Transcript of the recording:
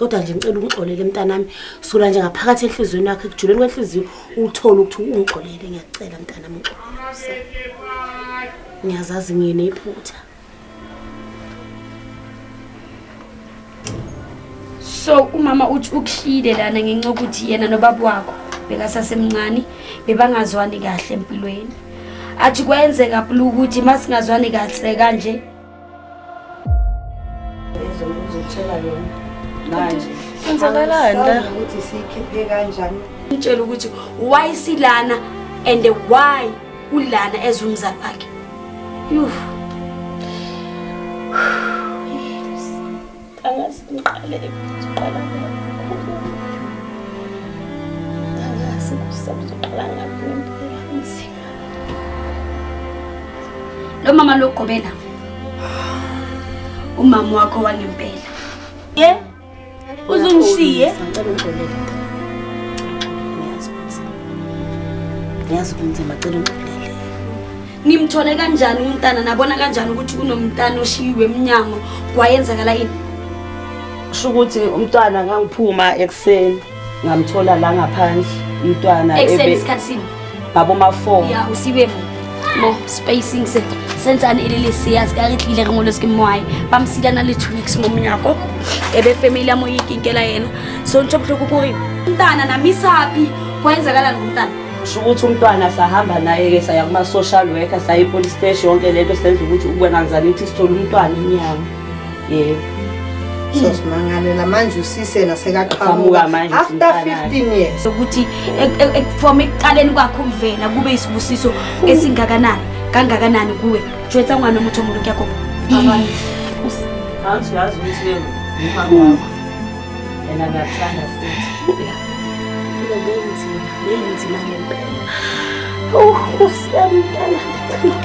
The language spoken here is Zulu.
Kodwa nje ngicela ungixolele mntanami. Sula nje ngaphakathi enhliziyweni yakho ekujuleni kwenhliziyo uthole ukuthi ungixolele ngiyakucela mntanami ungixolele. Ngiyazazi nginephutha. So umama uthi ukushiyile lana ngenxa yokuthi yena nobaba wakho bekasasemncane bebangazwani kahle empilweni. Athi kwenzeka Blue ukuthi masingazwani kahle kanje Uzotshela yona manje. Kwenzakalani la? Ukuthi siyikhiphe kanjani? Umtshela ukuthi why silana and why ulana as umzali wakhe. Yuh. Angazi ngiqale ngiqala angazi kusazoqala ngaphi ngempela kunzima. Lo mama lo gobela. Umama wakho wangempela. Ye? Uzungishiye? Ngicela ungixolele. Ngiyazi ukuthi ngiyazi kunzima cela ungixolele. Nimthole kanjani umntana nabona kanjani ukuthi kunomntana oshiyiwe emnyango kwayenzakala ini? Kusho ukuthi umntwana ngangiphuma ekuseni ngamthola la ngaphandle umntwana Ekuseni isikhathi sini? Ngabo ma-4. Ya usiwe mo spacing se sentsane e le lesea se ka re tlile re ngoletse ke moae ba msilana le 2 weeks mo monyako e be family ya mo e ikinkela yena so ntho bohloko kore mntana namisaphi kwayenzakalani ngomntana. Kusho ukuthi umntwana sahamba naye-ke saya kuma-social worker, saya e-police station, yonke lento senza ukuthi ukubona ngizana ukuthi sithole umntwana emnyango. Yebo. So simangalela manje usise nasekaqhamuka Qhamuka manje after umntwana. 15 years. Ukuthi from ekuqaleni kwakho ukuvela kube isibusiso esingakanani kangakanani kuwe jwetsa ngwana motho o moloko ya kopo. Awuthi uyazi ukuthi umama wakho yena ngiyakuthanda futhi. Impilo beyinzima, beyinzima ngempela. Oh, usiyami mntanami.